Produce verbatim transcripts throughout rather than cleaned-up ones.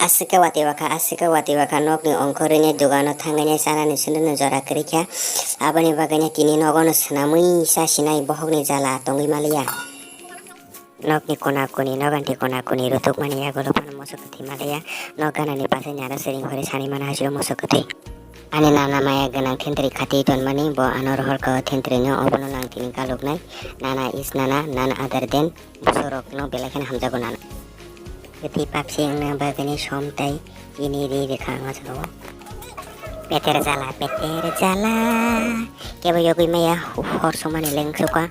Aswk khe watwi wakha, aswk khe watwi wakha, nokni ongkhorwi nai dogano thangwi nai chanani sundukno jora kwrwi kha. Aboni bagwi nai tini nogono swnamwi cha sinai bohokni jala tongwi maliya. Nokni kona kuni, noganti kona kuni rutukmani yagulo phano moso kwthwi maliya. Nok ganani pasai nara siring hori sani mana hasio moso kwthwi. Ani nana maya gwnang thentwrwi khati tonmani, bo ano rohor kao thentwrwino, obono lang tini galuknai. Nana is nana, none other than, bosorokno belai kheno hamjago nana. Kwthwi papsi wngna bagwini som tai ini ri rikha ang o jagao. Peter jala, peter jala, kebo yogwi maya hor somani lengsuka.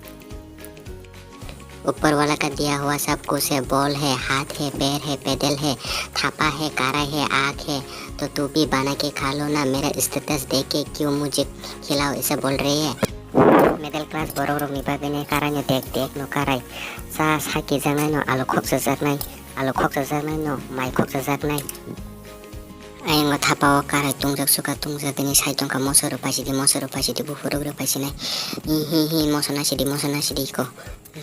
ऊपर वाला का दिया हुआ सब कुछ है, बॉल है, हाथ है, पैर है, पैदल है, थापा है, कारा है, आँख है, तो तू भी बना के खा लो ना। मेरा स्टेटस देख के क्यों मुझे खिलाओ ऐसे बोल रही है? Middle class borok rokni bagwi nai karai no dek dek no karai. Cha saki jaknai no alu khoksa jaknai, alu khoksa jaknai no mai khoksa jaknai. Ayang o thapa o karai tungjak suka tungjak dini sai tongkha moso rwpai sidi, moso rwpai sidi, buphuru rwpai sinai. Hi hi hi moso nai sidi, moso nai sidi ko.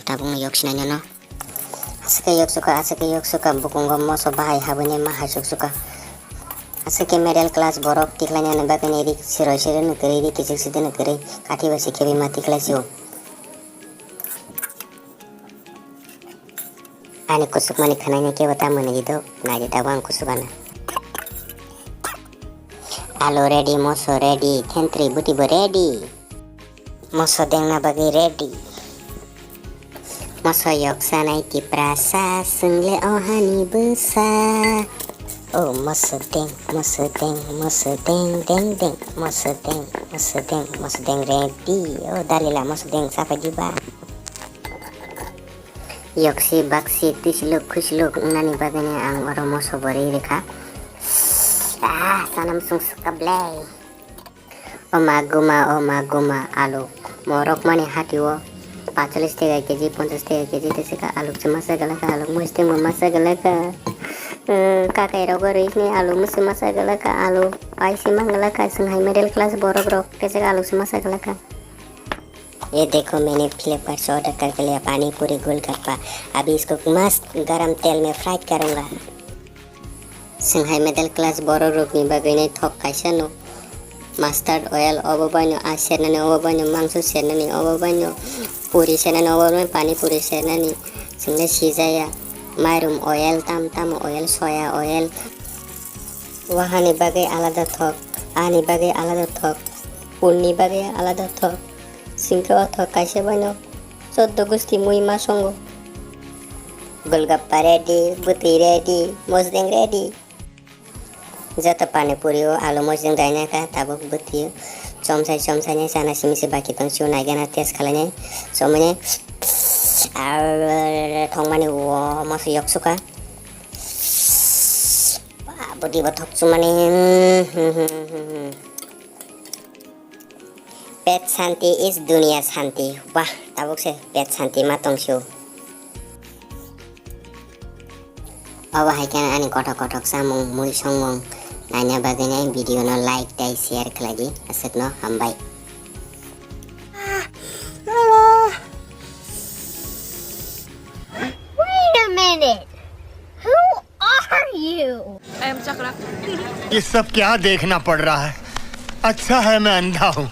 Tabuk no yok sinai no no. Aswk khe yok suka, aswk khe yok suka, bukungo moso bahai habwini ma hai suk suka. Aswk khe middle class borok tiklainani bagwini ri siroi siroi no kwrwi, ri kichik sidi no kwrwi, kathi bai se khebi ma tiklai sio. Ani kusukmani khwnaino kebo ta mwnwi di do, nai di tabuk ang kusuk ano. Alu ready, moso ready, thentwrwi bwtwi bo ready. Moso dengna bagwi ready. Moso yok sanai Tiprasa, swngle o hani bwsa. O moso deng, moso deng, moso deng, deng, deng. Moso deng, moso deng, moso deng ready. O Dalila, moso deng sapai diba. Yoksi baksi twisiluk khuisiluk wngnani bagwino ang oro moso bwrwi rwkha. Ah, sana mwsung swkha ble. O ma guma, o ma guma, alu morok mani hatio pachalis tega keji, ponchas tega keji, tei sika alu se masa galaka, alu muistengbo masa galaka. Eh, kakai rogo rwisni alu musi masa galaka, alu paisi mangalaka, swnghai middle class borok rok, tei sika alu se masa galaka. ये देखो, मैंने Flipkart से ऑर्डर करके लिया पानी पूरी गोलगप्पा। अभी इसको मस्त गरम तेल में फ्राई करूंगा। Swnghai middle class borok rokni bagwi nai thok kaisa no. Mustard oil obo baino, a sernani obo baino, mangso sernani obo baino, puri sernani obo baino, pani puri sernani. Chwngno sijaya. Mairum oil, tam tam oil, soya oil. Wahani bagwi alada thok, ani bagwi alada thok, punni bagwi alada thok. Singke o thok kaisa baino choddo gusti mui ma songo. Golgappa ready, bwtwi ready, mosdeng ready. Joto pani puri o alu mosdeng dainai kha tabuk bwtwi o. Chomsai chomsai nai chana simi se baki tong sio naigana test khlainai. Chomani ar thongmani o moso yok suka. Bwtwi bo thok chumani. Pet santi is duniya santi. Wah, tabuk se pet santi ma tong sio. Obo hai khe ani kothok kothok chamung mui songmung naina bagwi nai video no like tei share khlai di. Aswkno hambai. Wait a minute. Who are you? I am Chakra. ये सब क्या देखना पड़ रहा है? अच्छा है मैं अंधा हूँ।